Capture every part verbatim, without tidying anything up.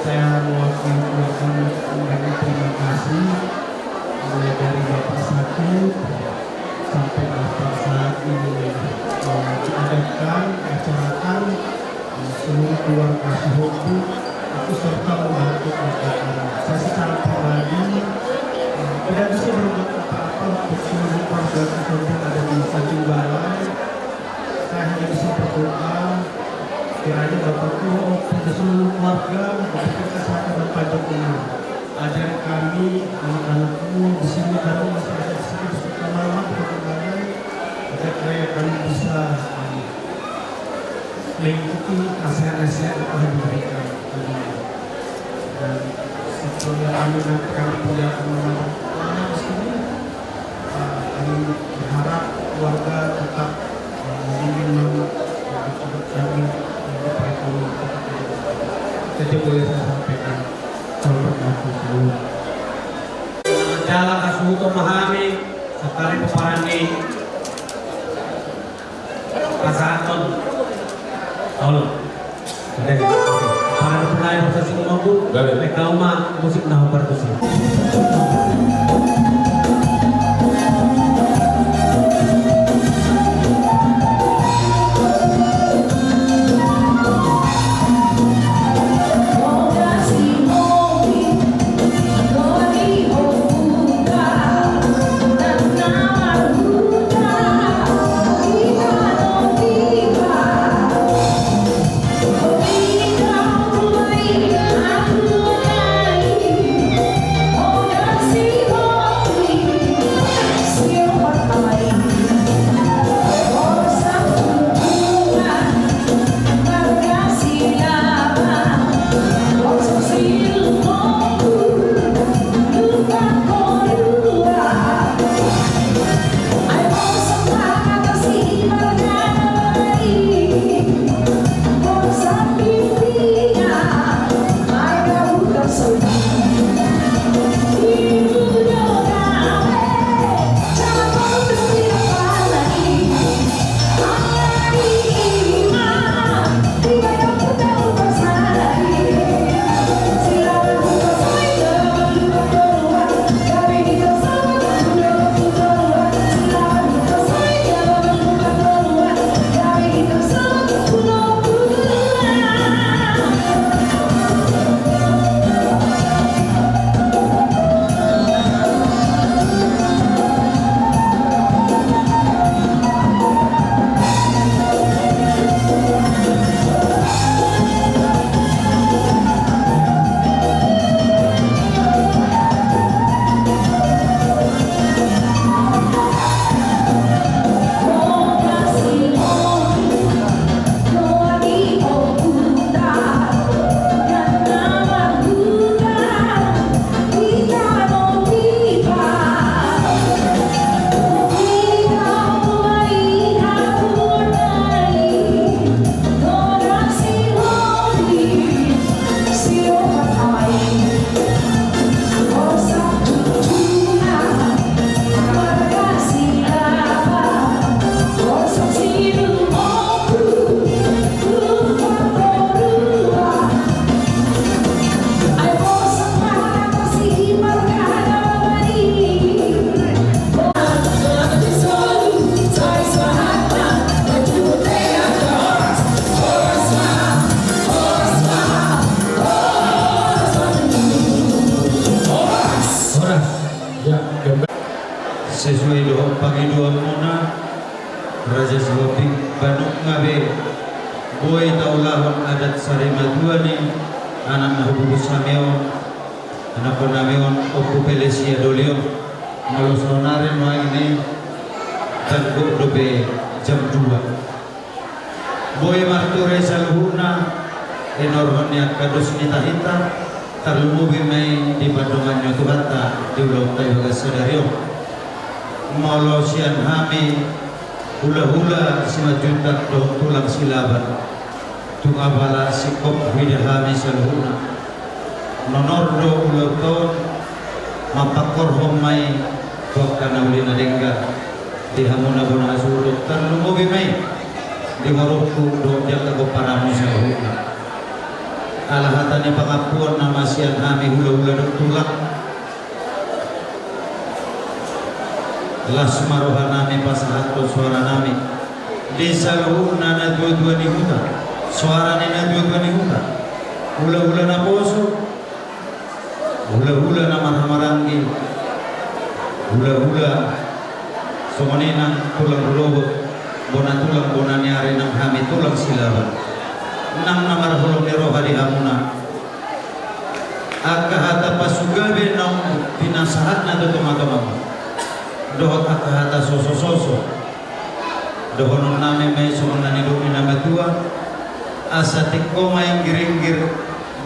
Saya mewakili keluarga mengucapkan terima kasih, mulai dari bapak sakit sampai bapak saat ini, eh, diadakan, acarakan, eh, seluruh keluarga Sihombing ikut serta membantu keluarga kami. Saya secara pribadi, eh, tidak bisa berbuat apa-apa untuk seluruh keluarga Sihombing ada di Tanjung Balai. Saya hanya bisa berdoa, kiranya Bapak Guru dan seluruh keluarga diberikan kesehatan dan panjang umur. Ajari kami, anak-anakmu di sini, kami masyarakat di sini, beserta mama, beserta mama, agar kiranya kami bisa, eh, mengikuti nasihat-nasihat yang telah diberikan. Dan sebetulnya kami nanti, kami punya anak-anak di sini. Eh, kami berharap keluarga tetap, eh, membimbing mama dan juga kami untuk perekonomian tetap. Itu boleh saya sampaikan. Selamat malam. Jala hasuhuton ma hami, sahali pomparan ni pasahaton. Olo. Oke. Para penari proses umum. Baik. Mereka uma musik na hombar tusi. Horas. Ya, gambar. Sesuai dohot pangidoanmuna, Raja Sihombing, banua be boi taulahon adat sarimatua ni anak na hububus hami on, anakkon nami on, Ompu Pelesia Dolion. Molo saonari nuaeng i, tanggo dope jam dua. Boi marture saluhutna, enorhon ni angka dos ni tahinta, tarlumobi ma i di pandongan ni Tuhanta di ulaonta di bagasan sadari on. Molo sian hami, hulahula Simanjuntak dohot tulang Silaban, tung apala singkop huida hami saluhutna. Nonor do ulaonta on, mampangkorhon ma i tu angka na uli na denggan di hamuna bona hasuhuton, tarlumobi ma i di horongku dohot di angka pomparanmu saluhutna. Ala hata ni pangampuon nama sian hami hulahula dohot tulang. Las ma rohanami pasahathon soaranami di saluhutna natuatua ni huta, soara ni natuatua ni huta, hulahula naposo, hulahula na marhahamaranggi, hulahula songon i nang tulang rorobot, bona tulang bona ni ari nang hami tulang Silaban, nang na marholong ni roha di hamuna. Angka hata pasugabe naung pinasahatna tu tongatongamu, dohot angka hata sosososo. Dohononnami ma i songon na nidok ni na matua: Asa tingko ma inggiringgir,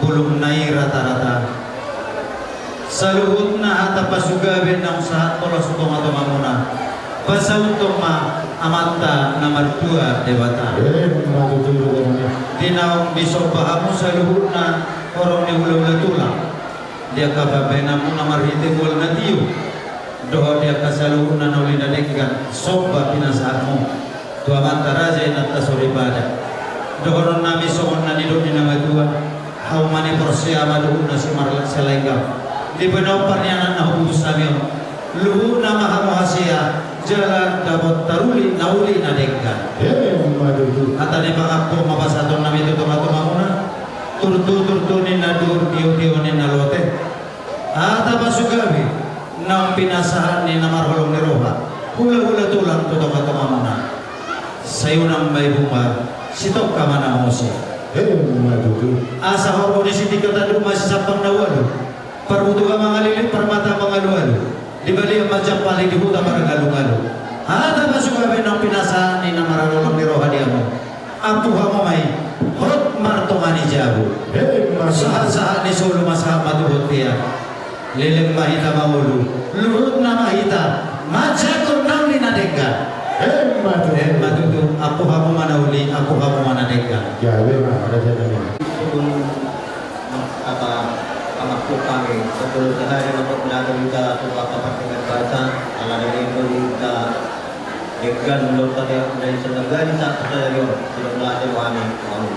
bulungna i ratarata. Saluhutna hata pasugabe naung sahat tolhas tu tongatongamuna, pasauthon ma Amanta na martua Debata. Ima tutu. Di naung disomba hamu saluhutna horong ni hulahula tulang, di angka pambahenanmuna marhite mual na tio, dohot di angka saluhutna na uli na denggan, somba pinasahatmu tu Amanta Raja Inanta Soripada. Dohononnami songon na nidok ni na matua: Hauma ni porsea ma dohot na simarlak sialaingga, di pinompar ni anak na hupupus hami on, luhutna ma hamu hasea, jala dapot taruli na uli na denggan. Ima tutu. Hata ni pangampuon ma pasahatonnami tu tongatongamuna. Turtu, turtu ninna duhur, tio, tio ninna lote. Hata pasugabe naung pinasahat ni na marholong ni roha, hulahula tulang tu tongatongamuna, sai unang ma i buma, sitongka ma na mose. Ima tutu. Asa horbo ni sitingko tanduk ma sisampang na ualu, parbutuha mangalilit, parmata mangalualu, di balian manjampali, di huta marngalungalu. Hata pasugabe naung pinasahat ni na marholong ni roha di hamu, ampu hamu ma i, hot martonga ni jabu. Ima tutu. Sahatsahat ni solu ma sahat ma tu bontean. Leleng ma hita mangolu, luhutna ma hita manjangkon na uli na denggan. Ima tutu. Ima tutu, ampu hamu ma na uli, ampu hamu ma na denggan. Gabe ma, rajanami. Apa, apa tu hami, betul sekali untuk menanam kita sebuah kepentingan bangsa, ala ini kita denggan menurut saya dari senegali tak percaya, tidak melatih wani, wani.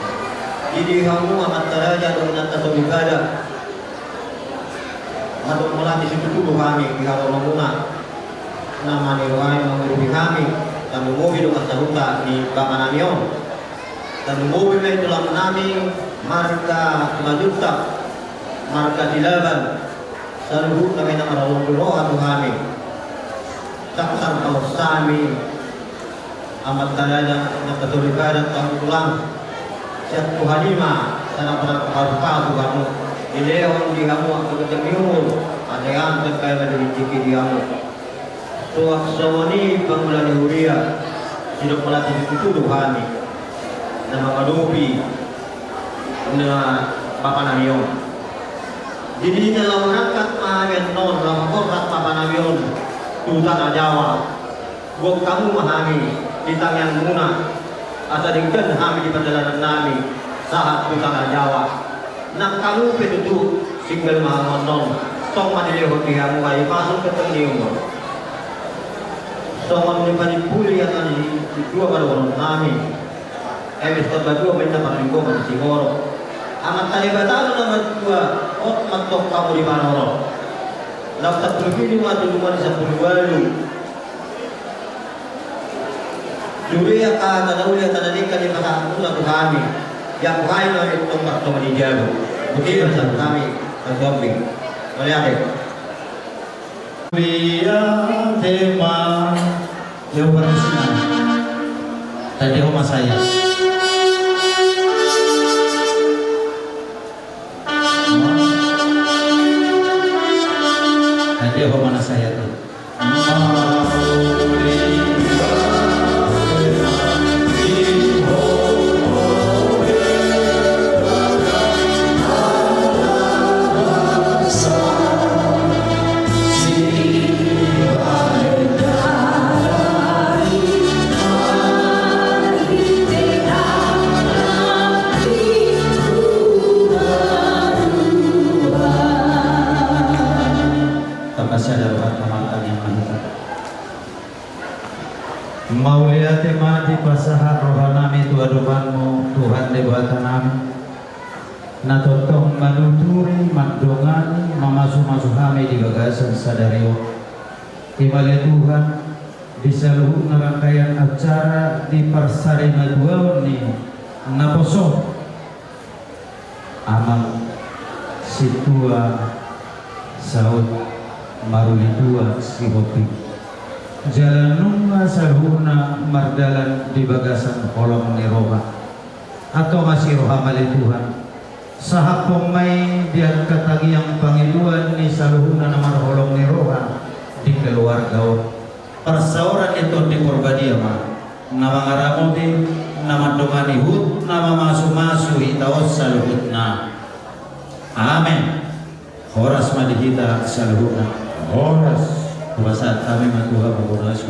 Jadi hamu amat taraja dengan atas ibadah. Madok mauliate situtu do hami di haroromuna, na maniruhai mangurupi hami, tarlumobi do sahuta ni bapanami on. Tarlumobi ma i tulangnami marga Simanjuntak, marga Silaban, saluhutna ma i na marholong ni roha tu hami. Taksar paus hami, amat taraja, na patori badan tahu tulang. Sian Tuhan i ma, sana pernah paru-paru hamu. Dilehon di hamu angka ganjang ni umur, ate angka kaya na dirinjiki di hamu. Suang songon i pangula ni huria, sidok mauliate situtu do hami. Na mangadopi na bapanami on. Jadi na laho marangkat ma hami annon, laho mangkorhat bapanami on tu Tanah Jawa. Buat hamu ma hami di tangiangmuna, asa denggan hami di pardalanannami sahat tu Tanah Jawa. Nang hamu pe tutu, tinggal ma hamu annon, tong ma dilehon di hamu ai pasu ketek ni umur. Songon ni panimpuli hata ni dua parboruon nami. Ai bis tamba dua ma inna parlinggoman ni singorop. Amanta Debata do na matua, hot ma tong hamu di parorot. Laos sampulu pitu ma tutu ma di sampulu ualu. Juri angka hata na uli hata na denggan dipasahat muna tu hami. Diampu hami ma i tong martonga ni jabu. Boti ma sahat hami. Mauliate. Mauliate ma. Ia, parmusik. Tadi ho ma saya. Tadi ho ma na saya tu. Mauliate ma dipasahat rohanami tu adopanmu, Tuhan Debatanami. Na tongtong manuturi, mandongani, mamasumasu hami di bagasan sadari on. I ma ale Tuhan, di saluhutna rangkaian acara di parsarimatuaon ni naposo, Amang Sintua Saut Marulitua Sihombing, jala nunga saluhutna mardalan di bagasan holong ni roha. Antong asi roham ale Tuhan, sahaphon ma i di angka tangiang pangidoan ni saluhutna na marholong ni roha di keluarga on. Parsaoran ni Tondi Porbadia ma na mangaramoti, na mandongani huhut na mamasumasu hita on saluhutna. Amen. Horas ma di hita saluhutna. Horas. Hupasahat hami ma tu hamu, horas.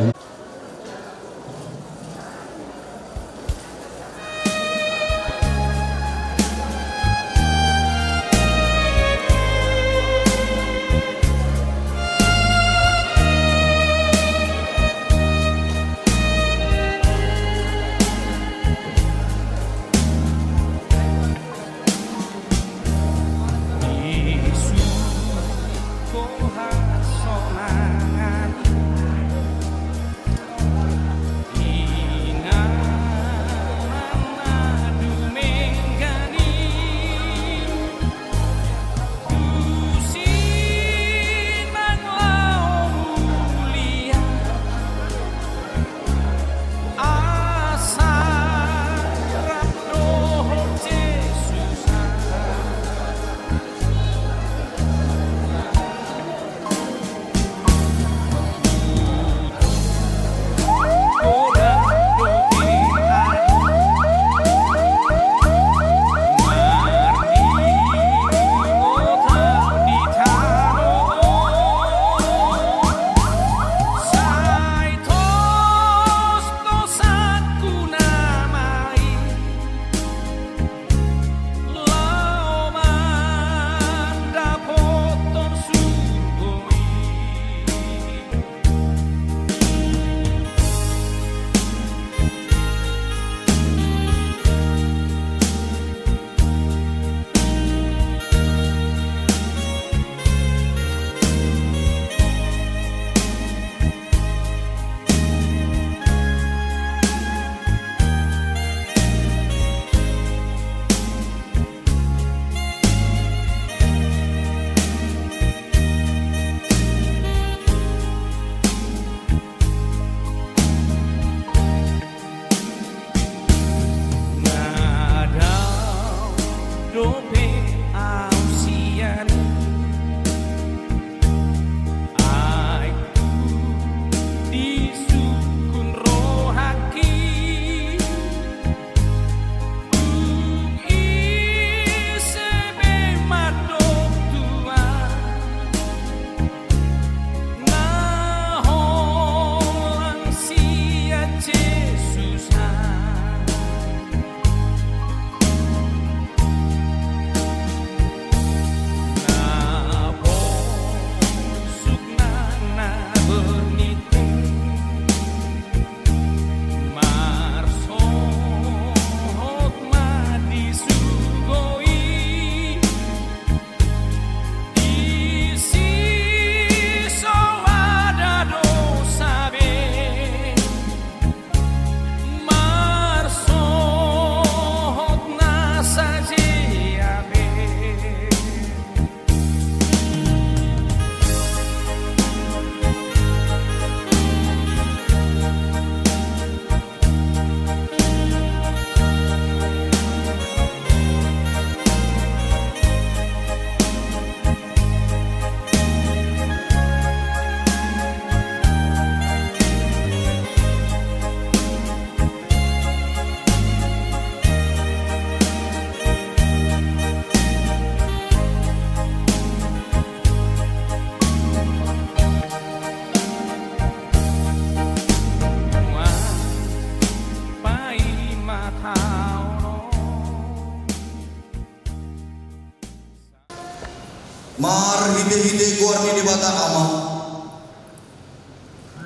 Marhitehite goar ni Debata Ama,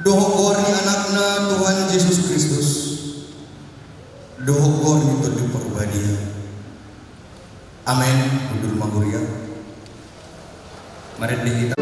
dohot goar ni Anakna Tuhan Jesus Kristus, dohot goar ni Tondi Porbadia. Amen. Rende hita.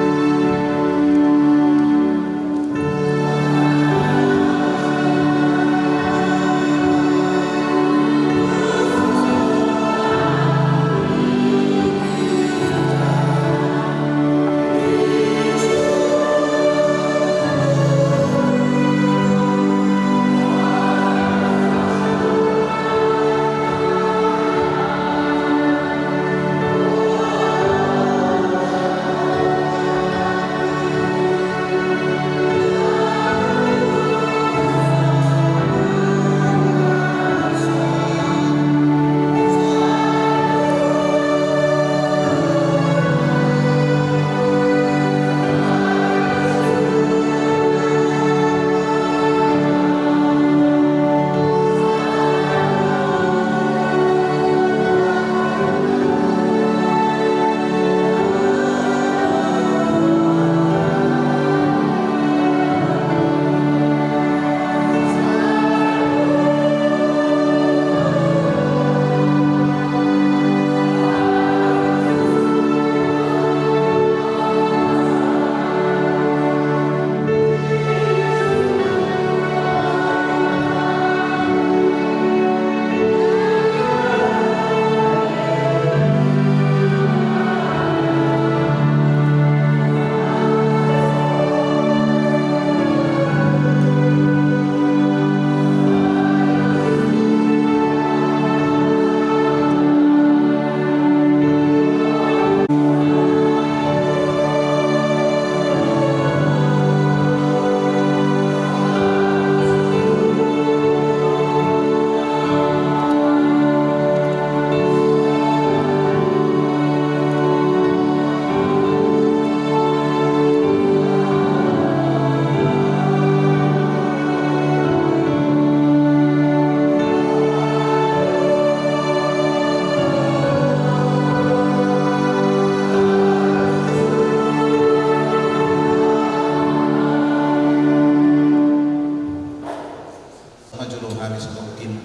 Jolo hami sadokkin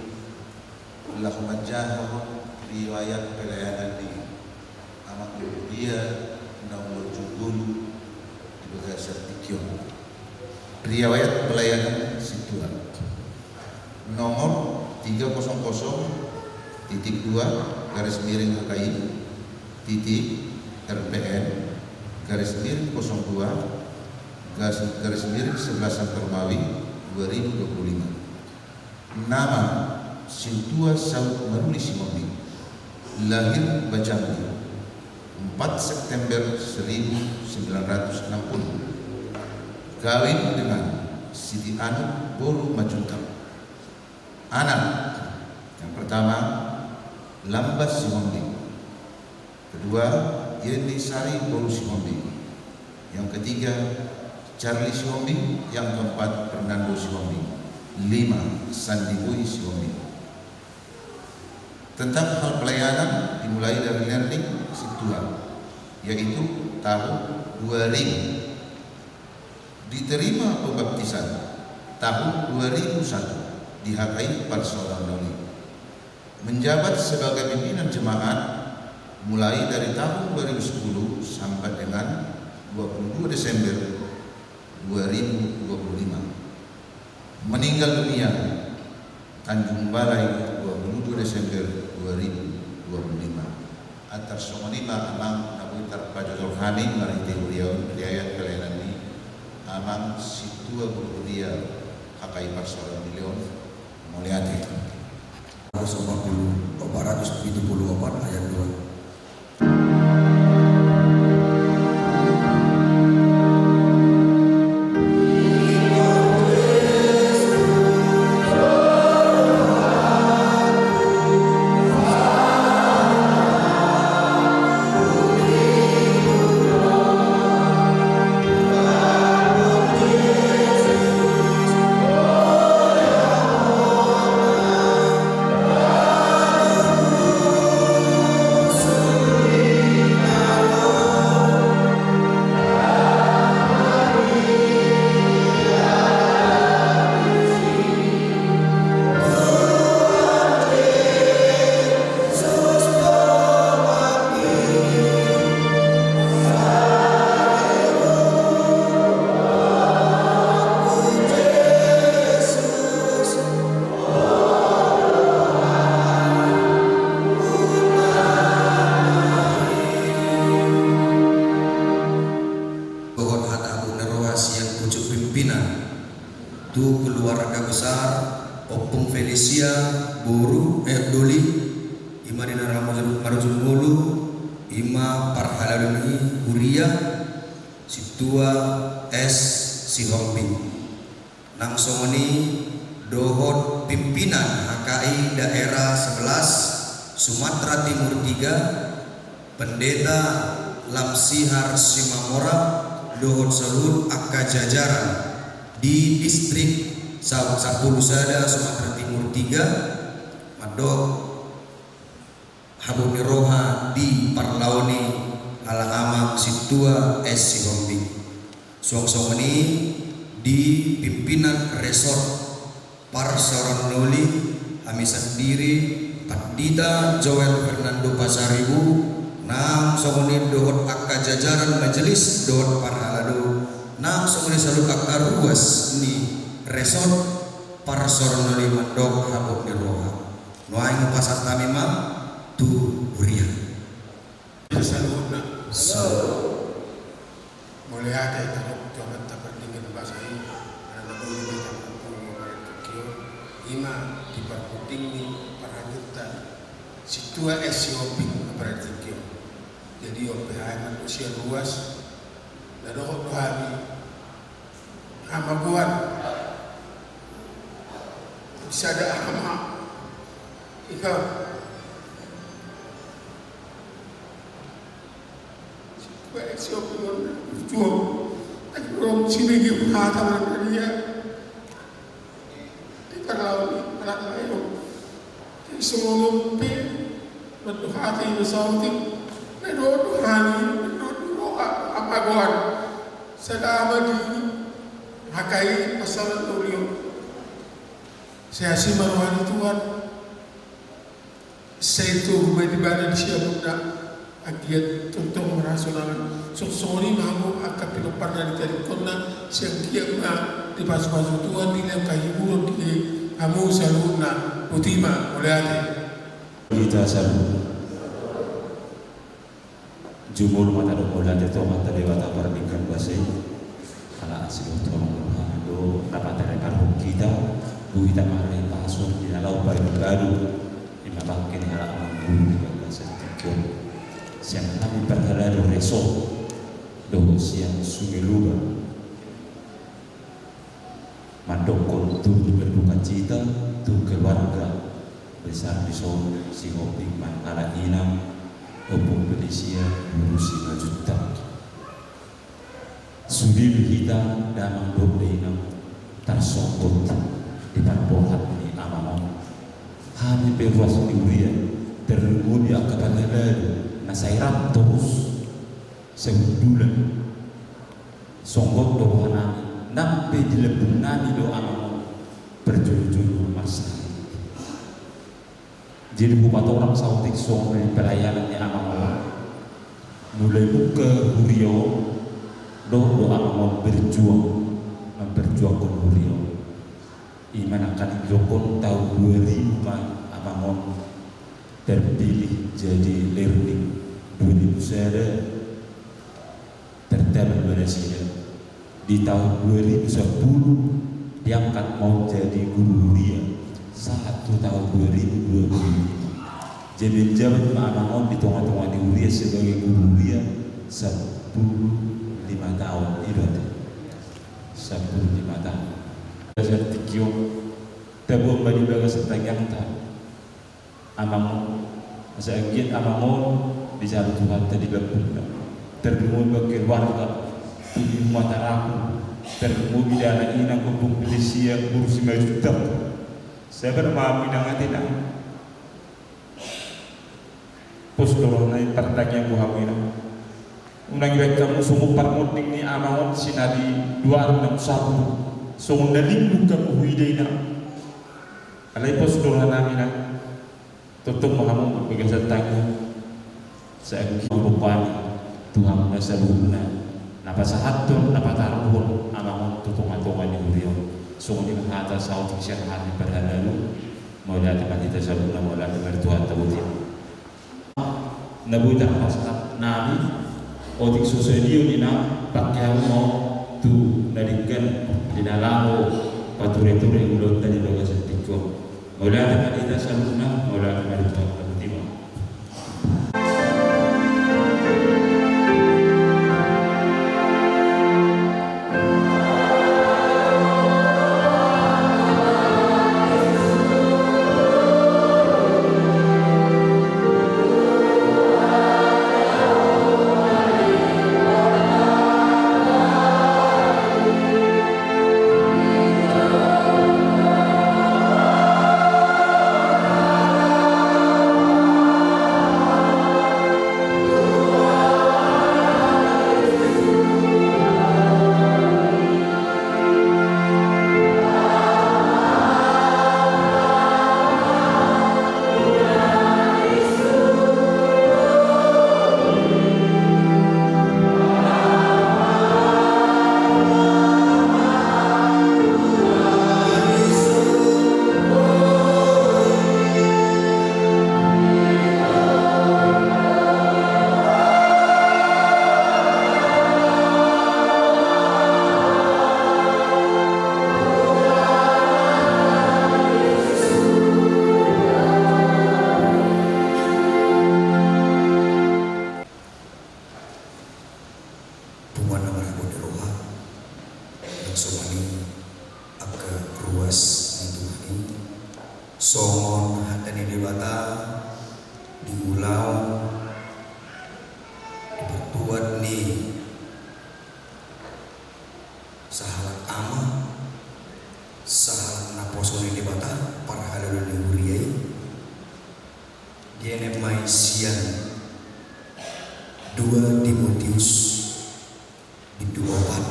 laho manjahahon riwayat pelayanan ni Amang Gloria naung lojong ngolu di bagasan tingki on. Riwayat pelayanan sintua nomor tiga kosong kosong titik dua garis miring H K I titik R P N garis miring kosong dua garis, garis miring sebelas Romawi dua ribu dua puluh lima. Nama: Sintua Saut Maruli Sihombing. Lahir Jambi, empat September seribu sembilan ratus enam puluh. Kawin dengan Siti Anut boru Manjuntak. Anak: yang pertama, Lambas Sihombing. Kedua, Yeni Sari boru Sihombing. Yang ketiga, Charlie Sihombing. Yang keempat, Fernando Sihombing. Lima, Sandi Boy Sihombing. Tentang hal pelayanan, dimulai dari learning sintua, yaitu tahun dua ribu. Diterima pembaptisan tahun dua ribu satu di H K I Parsaoran Doli. Menjabat sebagai pimpinan jemaat mulai dari tahun dua ribu sepuluh sampai dengan dua puluh dua Desember dua ribu dua puluh lima. Meninggal dunia Tanjung Balai, dua puluh dua Desember dua ribu dua puluh lima. Antar songon i ma amang na boi tarpajojor hami marhite huria on, riwayat pelayanan ni Amang Sintua Guru Huria H K I Parsaoran Doli on. Mauliate. Ratus opat puluh, opat ratus pitu puluh opat ayat dua. Besar, Ompung Felicia, boru, eh, doli, ima di na ra marujung ngolu, ima parhalado ni huria, Sintua S Sihombing. Nang songon i dohot pimpinan H K I daerah sebelas Sumatera Timur tiga, Pendeta Lamsihar Simamora dohot saluhut angka jajaran di distrik sa-, sampulu sada Sumatera Timur tiga, mandok habot ni roha diparlaoni ala amang Sintua S Sihombing. Suang songon i di pimpinan resort parsaoran doli, hami sandiri, Pandita Joel Fernando Pasaribu, nang songon i dohot angka jajaran majelis dohot parhalado, nang songon i saluhut angka ruas ni resort parsaoran doli mandok habot ni roha. Nuaeng hupasahat hami ma tu huria. Saluhutna. Mauliate tadok tu Amanta Pardenggan Basa i, ala na boi ma tapapungu pada tingki on, ima di parpudingni parhangirta Sintua S Sihombing pada tingki on. Jadi on pe hami mandok sian ruas, na dohot do hami hamagoan. Sada ama. Ika. Baik, siapa pun berjuang. Tapi belum sini dia kata mana dia. Di kalau anak lain. Jadi semua pe berdoa hati bersama. Berdoa Tuhan, berdoa doa apa goan. Selama di H K I masalah doli on. Sai asi ma roha ni Tuhan. Sai tubu ma ibana di siamunna. Anggiat tongtong marasonangan. Songon i ma hamu angka pinomparna di tadingkonna. Sai anggiat ma dipasupasu Tuhan di angka hiburon di hamu saluhutna. Boti ma, mauliate. Hita saluhutna. Jumolo ma tadok mauliate tu Amanta Debata Pardenggan Basa i. Ala asi do tolong do hami do na patarehon hita. Boi hita marhite pasu di na laho paimbaru. Ima bangke ni halak mangguru di bagasan tingki on. Sian hami parhalado resort dohot sian Sungai Lubang. Mandokkon turut berduka cita tu keluarga besar dison Sihombing mangalap inang Ompung Felicia boru Simanjuntak. Sude do hita damang dohot dainang tarsonggot di parborat ni amang on. Hami pe ruas ni huria, tarlumobi angka parhalado na sai rap torus sahundulan. Songgot do rohanami, nang pe di lambungnami do amang on parjolo-jolo marsahit. Jadi hupatorang saotik songon i pelayanan ni amang on. Mulai buka huria on, dohot do amang on berjuang, memperjuangkan huria on. Ima nangkin didokkon taon dua ribu ma amang on terpilih jadi Learning, dua ribu sada tertabal ma nasida. Di taon dua ribu sapuluh diangkat ma on jadi guru huria sahat tu taon dua ribu dua puluh lima. Jadi menjabat ma amang on di tonga-tonga ni huria sebagai guru huria sampulu lima taon. I do ate. Sampulu lima taon. Bagasan tingki on, taboan ma di bagasan tangiangta amang on. Asa anggiat amang on dijalo Tuhanta di lambungna. Tarlumobi keluarga, tu di rumah taraku, tarlumobi di anak inang Ompung Felicia boru Simanjuntak. Sabar ma hamu inang ate na. Pos do roha nami, partangiangan tu hamu inang. Unang ibaen hamu songon parmonding ni amang on sinari dua ari na sahat on. Songon na linglung hamu huida inang. Alai pos do roha nami inang. Tongtong ma hamu bagasan tangiang. Sai anggiat ma hami tu hamuna saluhutna na pasahathon, na pataruhon amang on tu tonga-tonga ni huria on. Songon i ma hata saotik sian hami parhalado. Mauliate ma di hita saluhutna, mauliate ma di Tuhanta, boti ma. Na boi tarpasahat nami, otik so sadia on inang, pangke hamu ma on tu na denggan di na laho Pature-ture ulaonta di bagasan tingki on. Mauliate ma di hita saluhutna, mauliate ma di Tuhan. Botima. Punguan na marhabot ni roha, nang songon i angka ruas ni Tuhan i, songon hata ni Debata di ulaon di partuat ni sahalak ama, sahalak naposo ni Debata, parhalado ni huria i, dienet ma i sian dua Timotius bindu opat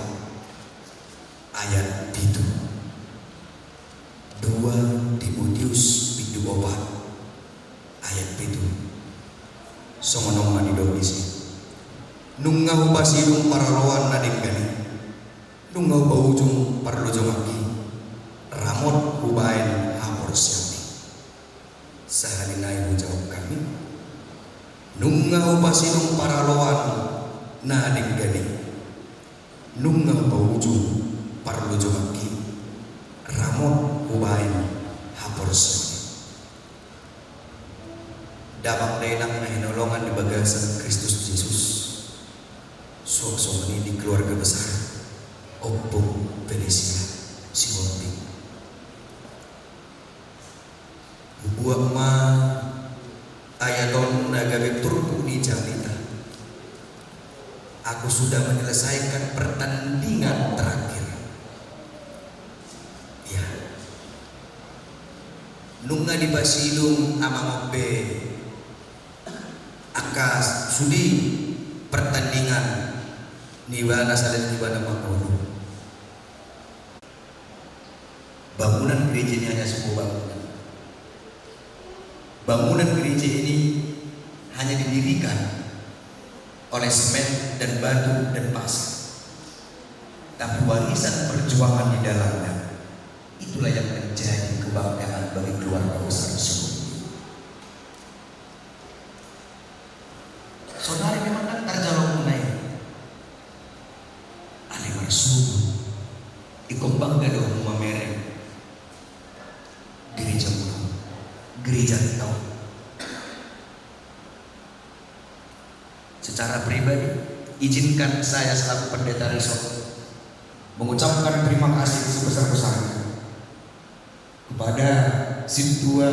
ayat pitu. Dua Timotius bindu opat ayat pitu. Songon on ma didok disi: Nunga hupasidung paraloan na denggan i, nunga hupaujung parlojonganki, ramot hubaen haporseaonki. Sahali nai hujawab hami: Nunga hupasidung paraloan na denggan i, nunga hupaujung parlojonganki, ramot hubaen haporseaonki. Damang dainang na hinaholongan di bagasan Kristus Jesus, suang songon i di keluarga besar Ompung Venezia Sihombing. Hubuat ma ayat on na gabe turpuk ni jamita. Aku sudah menyelesaikan pertandingan terakhir. Ya. Nunga dipasidung amang on be angka sude pertandingan ni ibana sahali ibana mangolu. Bangunan gereja ini hanya sebuah bangunan. Bangunan gereja ini hanya didirikan oleh semen dan batu dan pasir. Tapi warisan perjuangan di dalamnya, itulah yang menjadi kebanggaan bagi keluarga besar Sihombing. Saonari memang kan tarjalo muna i. Alai marsogot, ingkon bangga do hamu mamereng gereja muna, gereja tau. Secara pribadi, izinkan saya selaku pendeta Rison mengucapkan terima kasih sebesar-besarnya kepada Sintua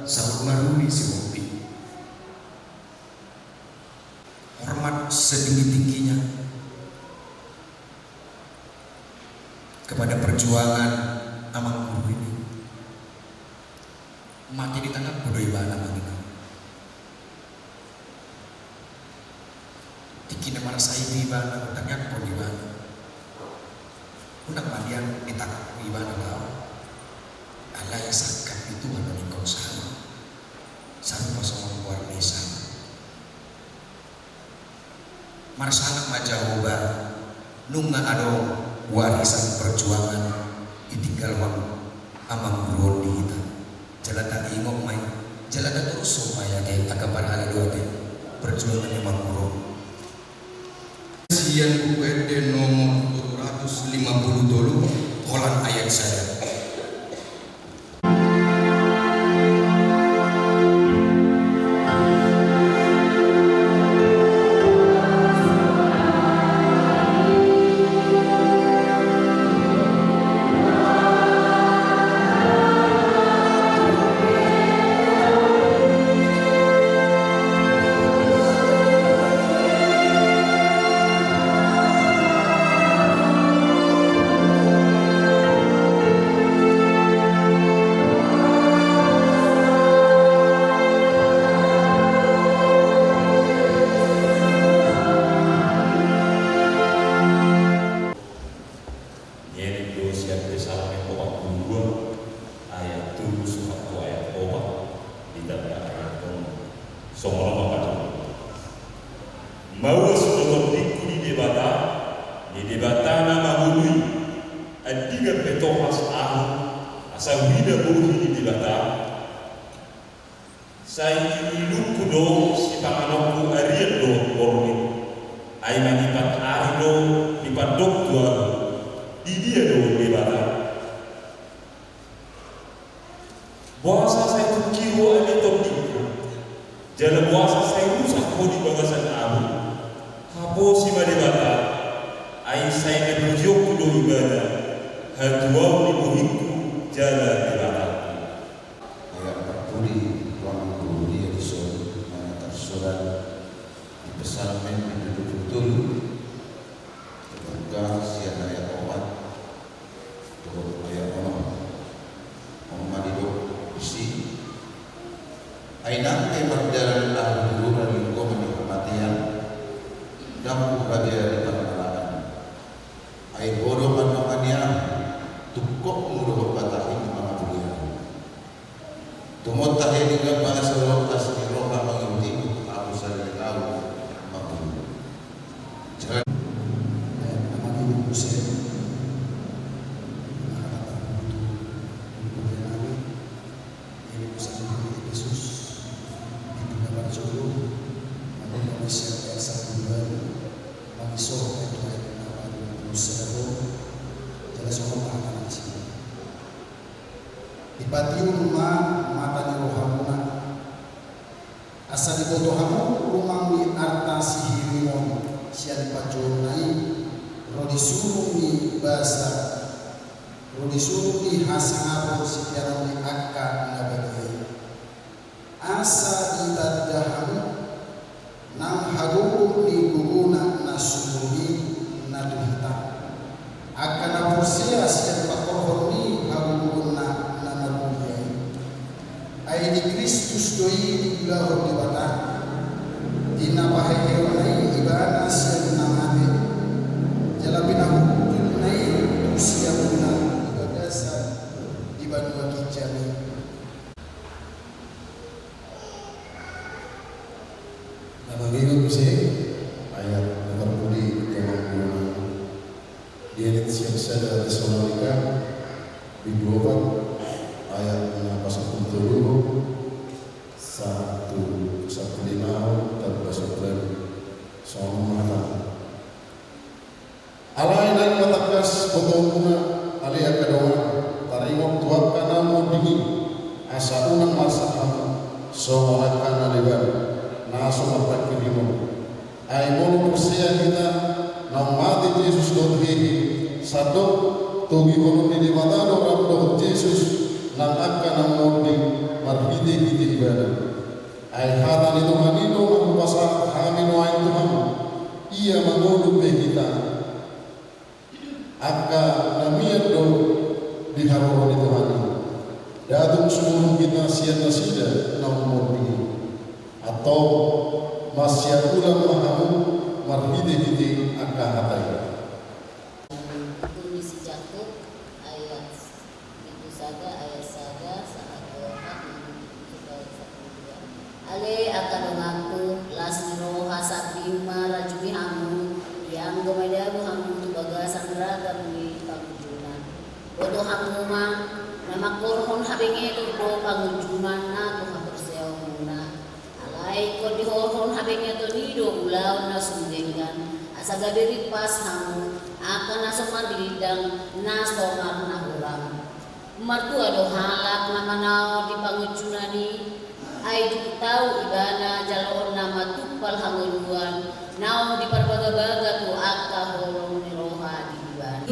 Saur Maruli Sihombing. Hormat setinggi-tingginya kepada perjuangan Amang Guru ini. Mate di tanganku do ibana, Amang, inna. Tingki na marsae ibana, hutangiangkon ibana. Unang ma nian di tanganku ibana laho. Alai sangkap ni Tuhan do ningkon saut. Sarupa songon goar ni Isa. Marsanang ma Jahowa, nunga adong warisan perjuangan ditinggalhon Amang Guru on di hita. Jala taingot ma i, jala tatorushon ma i ate, angka parhalado ate, perjuangan ni Amang Guru on. Sian Buku Ende nomor dua ratus lima puluh tolu, holan ayat sada. Ni Debata na mangolu i, andigan pe tohas ahu asa huida bohi ni Debata. Sai iulungku do sipanganonku arian dohot borngin. Ai mangipat ari do dipandok tu ahu, di dia do Debata. Boasa sai tungki ho ale tondingku, jala boasa sai rusak ho di bagasan ahu? Haposi ma Debata, ai sai na pujionku do Ibana, hatuaon ni bohingku jala Debatangku. Ayat parpudi. Ruangan guru dia di son mana tarsurat di Psalmen bindu dua pulu tolu, terbuka sian ayat opat dohot ayat onom. On ma didok disi: Ai nang pe mardalan ahu di rura linggoman ni hamatean, ndang huhadea di parmalaan. Ai Ho do mandongani ahu, tungkotmu dohot batahim mangapuli ahu. Tumon tahe di gamba asa rohas ni roha mangihutihut ahu saleleng ahu mangolu. Jala. Ayat na mangihut muse. Ini muse di Efesus, di dunia parjolo, namun kami siap ayat satu dua, mami soro ayat dua ayat delapan, terus saya jala songon mata na di sini. Dipatiur ma mata ni rohamuna, asa diboto hamu rumang ni arta sihirimon sian panjouonna i, ro di surung ni basa, ro di surung ni hasangapon sipeanon ni angka na badia i. Asa ditanda hamu nang hagogoon ni gogona na sumurung i na tu hita, angka na porsea sian pangkorhon ni hagogoonna na marmulia i. Ai di Kristus do i diulahon Debata, di na paheheonna i Ibana sian na mate, jala pinahundulna i tu siamunna di bagasan di banua ginjang i. Na mangihut muse ayat na parpudi di amangboru. Dielit sian sada Tesalonika, bindu opat, ayat na pasampulu tolu sahat tu sampulu lima, tamba sampulu ualu. Songon on ma hata. Alai naeng ma tangkas botoonmuna, ale angka dongan, taringot tu angka na monding i, asa unang marsak hamu songon angka na leban, na so marpangkirimon. Ai molo porsea hita, naung mate Jesus dohot hehe, sandok togihonon ni Debata do rap dohot Jesus nang angka na monding marhitehite Ibana. Ai hata ni Tuhan i do na hupasahat hami nuaeng tu hamu, ia mangolu pe hita. Angka na mian do di haroro ni Tuhan i, ndang tung sumurung hita sian nasida naung monding i. Antong, marsiakulan ma hamu marhitehite angka hata i. Tulis si Jakub, ayat Itu sada ayat sada sahat tu opat, nang tu sada ayat sampulu dua. Ale angka donganku, las ni roha sambing ma rajumi hamu, ianggo madabu hamu tu bagasan ragam ni pangunjunan. Boto hamu ma, na mangkorhon habengeton do pangunjunan na tu haporseaonmuna. Alai ingkon dihorhon habengeton i do ulaon na sumdenggan, asa gabe rimpas hamu, angka na so marlindang, na so marnahurang. Martua do halak na manaon di pangunjunan i, ai dung tau ibana jaloonna matumpal hangoluan, naung diparbagabaga tu angka holong ni roha di ibana.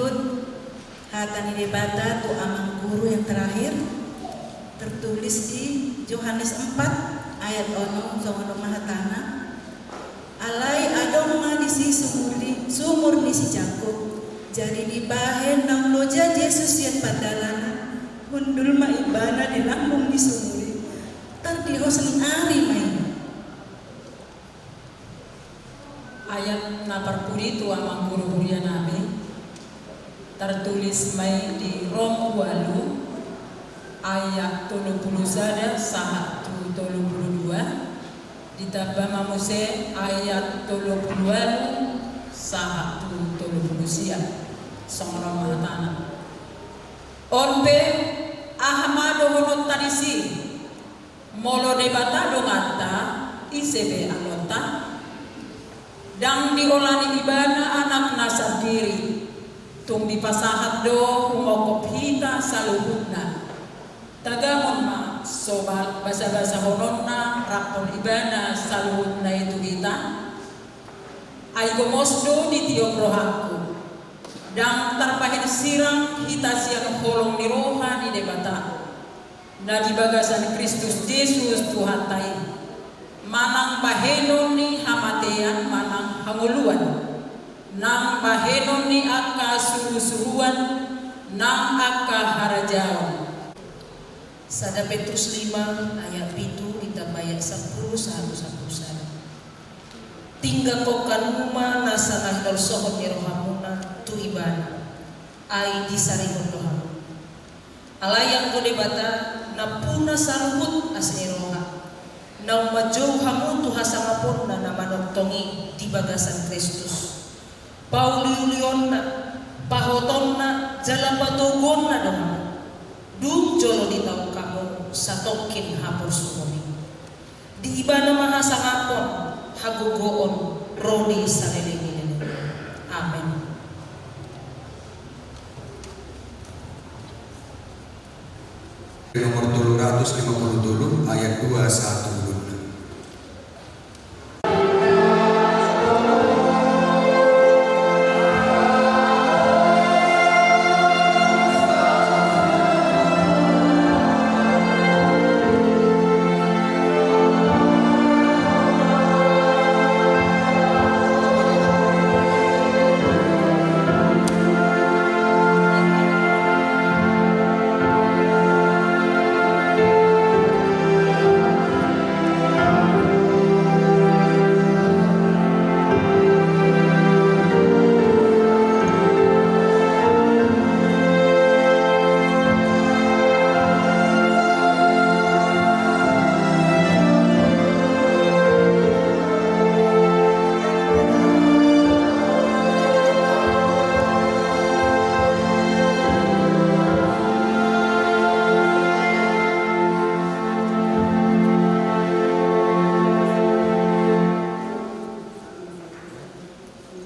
Hata ni Debata tu amang guru yang terakhir, tertulis di Yohanes empat ayat onom, songon on ma hatana. Alai adong ma disi sumur ni, sumur ni si Jakub. Jadi dibahen naung loja Jesus sian pardalanan, hundul ma ibana di lambung ni sumur i. Tardihos ni ari ma i. Ayat na parpudi tu amang guru huria nami, tartulis ma i di Rom ualu ayat tolu pulu sada sahat tu tolu pulu dua, ditamba ma muse ayat tolu pulu ualu sahat tu tolu pulu Sia, songon on ma hatana. On pe, aha ma dohononta disi? Molo Debata donganta, ise be angonta? Ndang diolani Ibana Anakna sandiri, tung dipasahat do humongkop hita saluhutna. Tagamon ma so ba-, basabasahononna rap dohot Ibana saluhutna i tu hita. Ai gomos do ditiop rohangku. Ndang tarpahirsirang hita sian holong ni roha ni Debata na di bagasan Kristus Jesus Tuhanta i, manang bahenon ni hamatean manang hangoluan, nang bahenon ni angka surusuruan nang angka harajaon. Sada Petrus lima ayat pitu ditamba ayat sampulu sahat tu sampulu sada. Tingganghon hamu ma nasa na hinolsohon ni rohamuna tu Ibana, ai disarihon do hamu. Alai anggo Debata nampuna saluhut asi ni roha, naung manjou hamu tu hasangaponna na manongtong i di bagasan Kristus. Pauliulionna, pahotonna, jala patoguonna do hamu. Dung jolo ditaon hamu satongkin haporsuhon i. Di Ibana ma hasangapon, hagogoon, ro di saleleng ni lelengna. Amen. Nomor tolu ratus lima puluh tolu, ayat dua sahat tu ulunna.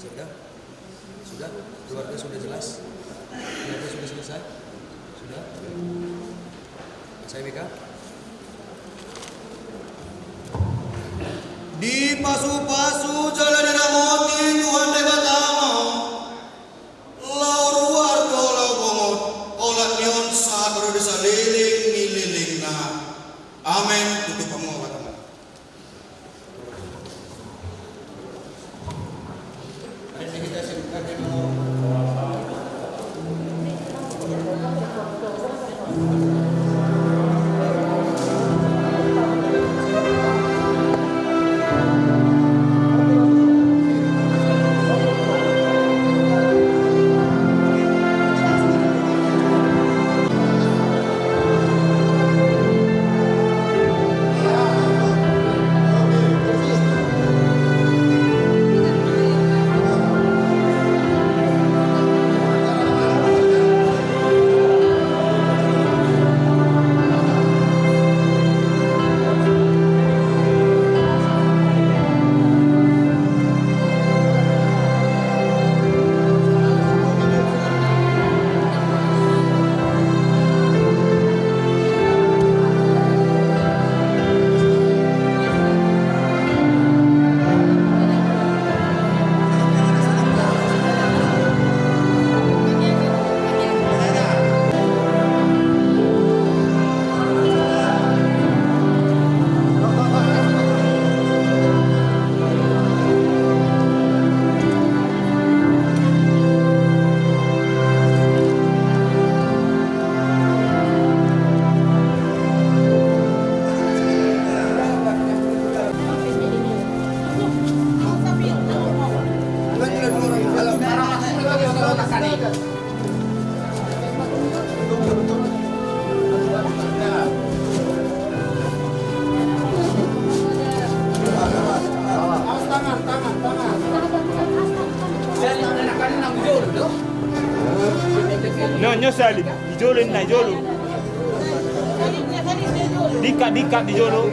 Sudah? Sudah? Keluarga sudah jelas? Keluarga sudah selesai? Sudah? Saya Mika. Dipasupasu jala diramoti Tuhan Debata ma laho ruar dohot laho bongot, olat ni on sahat ro di saleleng ni lelengna. Amen. Tutup hamu ma mata. No, nyo sali. Di jolo, na di jolo. Dikkat, dikkat di jolo.